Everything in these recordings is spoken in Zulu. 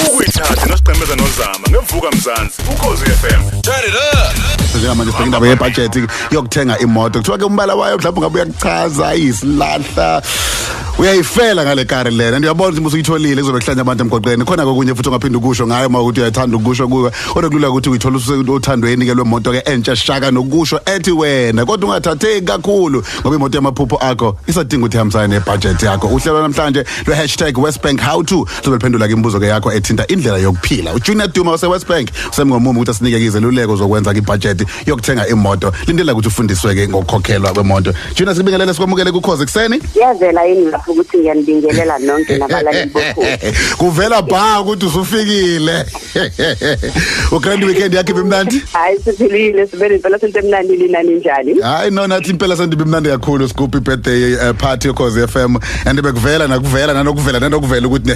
Ukuyithatha nosigqemeza nozama ngevuka Mzansi Ukhozi FM. Turn it up. Njengamanje sibheka indaba yebudget yokuthenga imoto. Kuthiwa ke umbala wayo mhlawumbe ngabe uyakuchaza isilahla. Uyayifela ngale kari lena. Ndiyabona ukuthi usuyitholile kuzobe kuhlanya abantu emgwaqeni. Khona kokunye futhi ongaphinda ukusho ngayo uma ukuthi uyathanda ukusho kuwe. Kodwa kulula ukuthi uyithola usothandweni ke lwemoto ke entsha shaka nokusho ethi wena. Kodwa ungathatheki kakhulu ngoba imoto yamaphupho akho isadinga ukuthi ihambisane nebudget yakho. Uhlelo namhlanje lwe #WestBankHowTo sizobe liphendula ke imibuzo ke yakho ethinta indlela yokuphila. uJunior Duma wase Westbank usemngomumo ukuthi asinike izeluleko zokwenza ke ibudget yokuthenga imoto. Lindela ukuthi ufundiswe ke ngokukhokhelwa kwemoto. Junior, sibingelele sikwamukele kuKhozi kuseni. Iyavela yini lapho ukuthi ngiyanibingelela nonke nabalaleli boKhozi. Kuvela ba ukuthi usufikile. Ugrand weekend yakhe ibimnandi? Hayi, siphilile, sibe impela sento emnandi linani njani? Hayi no, nathi impela sento ibimnandi kakhulu. Sigubhe birthday party yoKhozi FM and bekuvela nakuvela nanokuvela nanokuvela ukuthi ne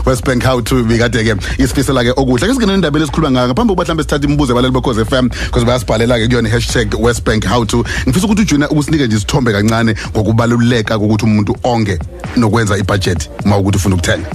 #WestBankHowTo bikade ke isifisela ke okuhle. Ke singene indaba esikhuluma ngayo ngaphambi kokuba mhlambe sithathe imibuzo abalali boKhozi FM because bayasibhalela ke kuyona #WestBankHowTo. Ngifisa ukuthi uJunior ukusinike nje isithombe kancane ngokubaluleka kokuthi umuntu onge nokwenza ibudget uma ukuthi ufuna ukuthenga.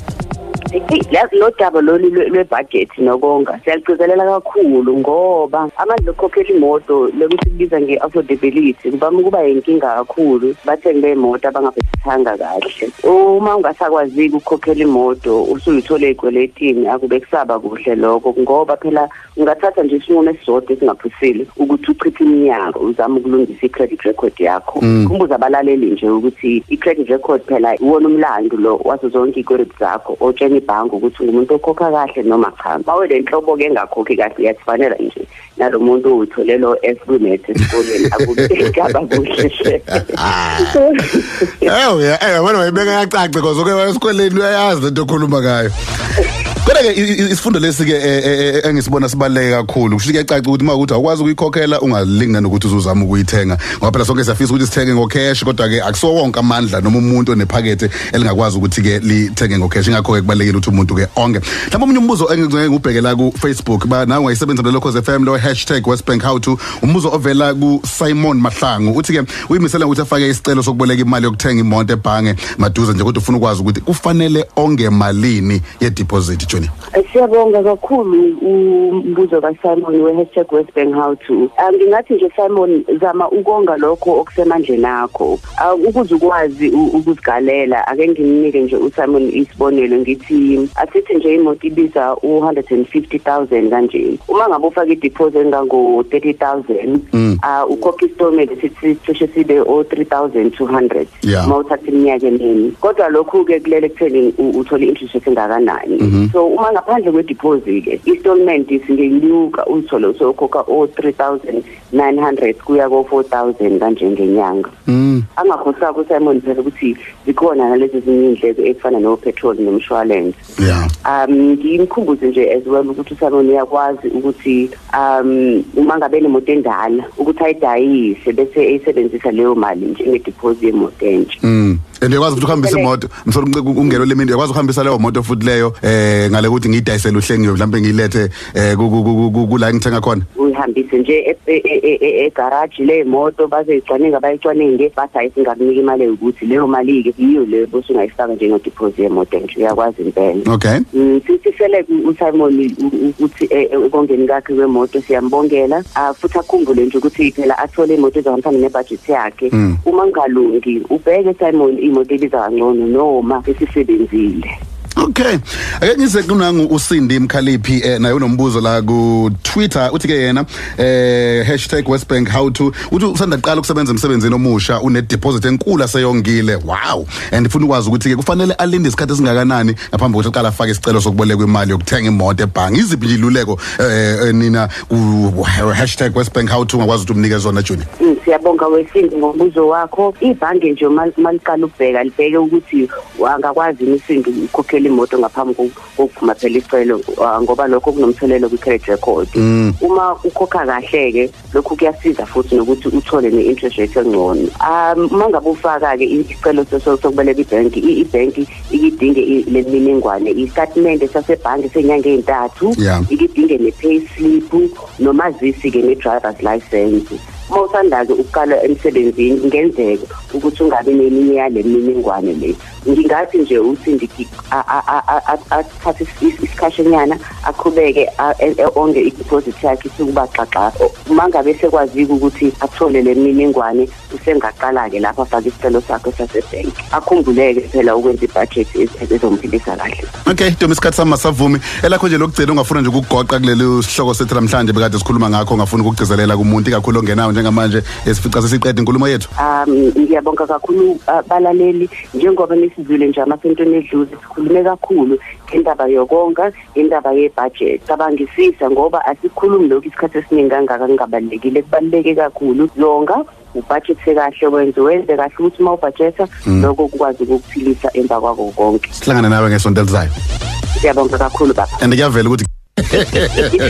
Lo daba lolu lwebudget nokonga siyagcizelela kakhulu ngoba amandla okukhokhela imoto lokuthi kubiza nge-affordability kuvame ukuba yinkinga kakhulu bathengi bemoto abangaphethanga kahle. Uma ungasakwazi ukukhokhela imoto usuyithole ey'kweletini, akube kusaba kuhle lokho ngoba phela ungathatha nje isinqumo esisodwa esingaphusile ukuthi uchithe iminyaka uzame ukulungisa i-credit record yakho. Khumbuza abalaleli nje ukuthi i-credit record phela iwona umlando lo wazo zonke iy'kweletu zakho otshena ibhange ukuthi ungumuntu okhokha kahle noma cha. Bawe le nhlobo ke engakhokhi kahle uyasifanela nje nalo muntu uthole lo F kwimaths esikoleni akubekaba kuhle. Eh wena wayibeka yacaca because uke esikoleni uyayazi lento okhuluma ngayo. Kodwa ke isifundo lesi ke engisibona sibaluleke kakhulu. Kusho kuyacaca ukuthi uma ukuthi awukwazi ukuyikhokhela ungalingi nokuthi uzozama ukuyithenga. Ngoba phela sonke siyafisa ukuthi sithenge ngocash kodwa ke akusiwo wonke amandla noma umuntu onephakethe elingakwazi ukuthi ke lithenge ngocash. Ingakho ke kubalulekile ukuthi umuntu ke onke. Mhlawumbe omunye umbuzo engike ngubhekela ku Facebook ba nawe ungayisebenzisa lo Khozi FM lo #WestBankHowTo. Umbuzo ovela ku Simon Mahlangu uthi ke uyimisela ukuthi afake isicelo sokuboleka imali yokuthenga imoto ebhange maduze nje kodwa ufuna ukwazi ukuthi kufanele onge malini ye deposit. Siyabonga kakhulu umbuzo kaSimon we #WestBankHowTo. Ngingathi nje Simon, zama ukonga lokho okusemandleni akho ukuze ukwazi ukuzigalela. Ake ngimnike nje uSimon isibonelo, ngithi asithi nje imoto ibiza u150,000 kanje. Uma ngabe ufaka ideposit engango 30,000 ukhokha installment sithi cishe sibe o3,200 uma uthatha iminyaka emine. Kodwa lokhu ke kulele kutheni uthole interest rate engakanani. So uma ngaphandle kwedeposit ke installment isingenyuka uthole usokhokha o3,900 kuya ko4,000 kanje ngenyanga. Angakhohlwa kuSimon phela ukuthi zikhona nalezi ezinye indleko ezifana no petrol nomshwalense. Ngimkhumbuze nje as well ukuthi uSimon uyakwazi ukuthi uma ngabe nemoto endala ukuthi ayidayise bese eyisebenzisa leyo mali njengedeposit yemoto entsha. And uyakwazi ukuthi uhambise imoto, msolo ungelo lemini uyakwazi ukuhambisa leyo moto futhi leyo ngale ukuthi ngiyidayisele uhlengiwe mhlawumbe ngiyilethe kula ngithenga khona. Uyihambise nje egarage le moto bazoyicwaninga bayicwaninge bathi ayisingakunika imali ukuthi leyo mali ke iyo leyo bese ungayifaka njengedeposit yemoto entsha, uyakwazi impela. Okay. Sisele uSimon ukuthi ekongeni kwakhe kwemoto siyambongela, futhi akhumbule nje ukuthi phela athole imoto ezohambisana nebudget yakhe. Uma ngalungi ubheke Simon imoto ebiza kangcono noma esisebenzile. Okay. Ake ngise kunangu uSindi Mkhaliphi naye unombuzo la ku Twitter uthi ke yena #WestBankHowTo uthi usanda kuqala ukusebenza emsebenzini omusha une deposit enkulu aseyongile. Wow. And ufuna ukwazi ukuthi ke kufanele alinde isikhathi esingakanani ngaphambi kokuthi aqala afake isicelo sokubolekwa imali yokuthenga imoto ebhange. Iziphi nje iluleko nina ku #WestBankHowTo ungakwazi ukuthi umnike zona Junior? Siyabonga weSindi ngombuzo wakho. Ibhange nje maliqala ukubheka libheke ukuthi angakwazi uSindi ukukhokhela imoto ngaphambi kokuphuma phela isicelo ngoba lokho kunomthelelo kwi-credit record. Uma ukhokha kahle ke lokhu kuyasiza futhi nokuthi uthole ne-interest rate engcono. Uma ngabe ufaka ke isicelo sokuboleka ibhenki, ibhenki ikidinge le mininingwane, istatement sasebhange senyanga ezintathu, ikidinge ne-pay slip nomazisi ke ne-driver's license. Uma usanda-ke ukuqala emsebenzini, kungenzeka ukuthi ungabi neminye yale mininingwane le. Ngingathi nje uSindi athathe isikhashanyana, aqhubeke onge i-deposit yakhe isukuba xaxa. Uma ngabe sekwazike ukuthi athole le mininingwane, usengaqala-ke lapho afake isicelo sakhe sasebhenki. Akhumbuleke phela ukwenza ibhajethi ezomphilisa kahle. Okay, Dumi, isikhathi sami masavumi. Elakho nje lokugcina ungafuna nje ukugoqa kuleli sihloko sethu namhlanje bekade sikhuluma ngakho, ungafuna ukugcizelela kumuntu ikakhulu ongenayo njengamanje esifica sesiqeda inkulumo yethu. Ngiyabonga kakhulu balaleli, njengoba nisizwile nje amasontweni edlule sikhulume kakhulu indaba yokonga, indaba yebudget. Cabangisisa ngoba asikhulumi lokhu isikhathi esiningi kangaka kungabalulekile, kubaluleke kakhulu. Yonga, ubudget kahle, wenze kahle ukuthi uma ubudgeta lokho kukwazi ukukuphilisa emva kwako konke. Sihlangane nawe ngesonto elizayo. Siyabonga kakhulu baba. And kuyavela ukuthi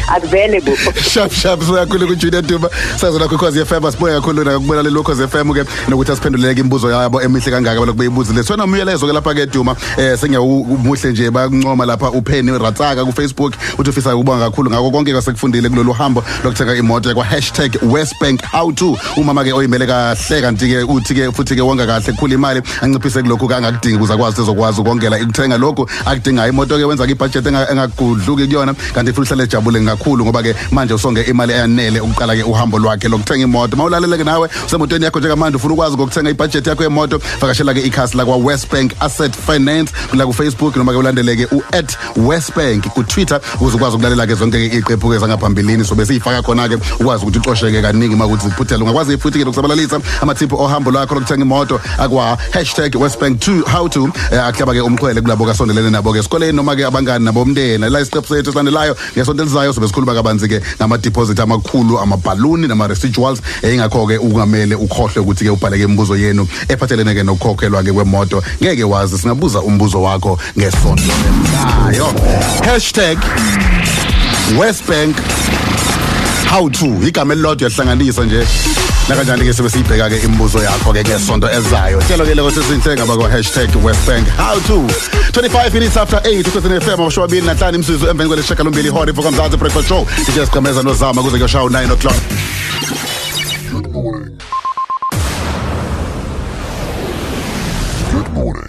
akuvele bo. Sharp sharp siyakhulu ku Junior Duma. Sazo lakho Ukhozi FM, sibuye kakhulu nakubona lelo Ukhozi FM ke nokuthi asiphenduleke imibuzo yabo emihle kangaka balokhu beyibuzile. Sona umyalezo ke lapha ke Duma, sengiyawumuhle nje bayakuncoma lapha uPenny Ratsaka ku Facebook, uthi ufisa ukubonga kakhulu ngakho konke kwasekufundile kulolu hambo lokuthenga imoto kwa #Westbank how to. Umama ke oyimele kahle kanti ke uthi ke futhi ke wonga kahle kukhulu imali anciphise kulokhu kangakudingi ukuze akwazi ezokwazi ukongela ukuthenga lokhu akudingayo imoto ke, wenza ke ibudget engagudluki kuyona, kanti futhi uhlale ejabule kakhulu ngoba ke manje usonge imali eyanele ukuqala ke uhambo lwakhe lokuthenga imoto. Mawulalele ke nawe usemotweni yakho njengamanje ufuna ukwazi ngokuthenga ibudget yakho yemoto, vakashela ke ikhasi la kwa Westbank Asset Finance la ku Facebook, noma ke ulandeleke u @Westbank ku Twitter ukuze ukwazi ukulalela ke zonke ke iqephu ke zangaphambilini, so bese ifaka khona ke ukwazi ukuthi uxosheke kaningi makuthi ziphuthele. Ungakwazi futhi ke nokusabalalisa amathiphu ohambo lwakho lokuthenga imoto akwa #Westbank 2 how to, aklaba ke umxhwele kulabo kasondelene nabo ke esikoleni noma ke abangani nabo umndeni. La isiqephu sethu esilandelayo ngesonto elizayo sobe sikhuluma kabanzi ke ngama deposit amakhulu, amabhaluni nama residuals, ingakho ke ungamele ukhohlwe ukuthi ke ubhaleke imibuzo yenu ephathelene ke nokukhokhelwa ke kwemoto. Ngeke wazi, singabuza umbuzo wakho ngesonto elizayo. #Westbank how to, igama elilodwa yahlanganisa nje nakanjani ke sibe siyibheka ke imibuzo yakho ke ngesonto ezayo. Hlelo ke lokho sesinhle ngaba kwa #Westbank how to. 25 minutes after 8 Ukhozi FM, amashumi amabili nanhlanu imizuzu emveni kweleshagalombili ihora ivuka Mzansi Breakfast Show. DJ Sigqemeza noZama kuze kuyoshaya 9 o'clock. Good morning. Good morning.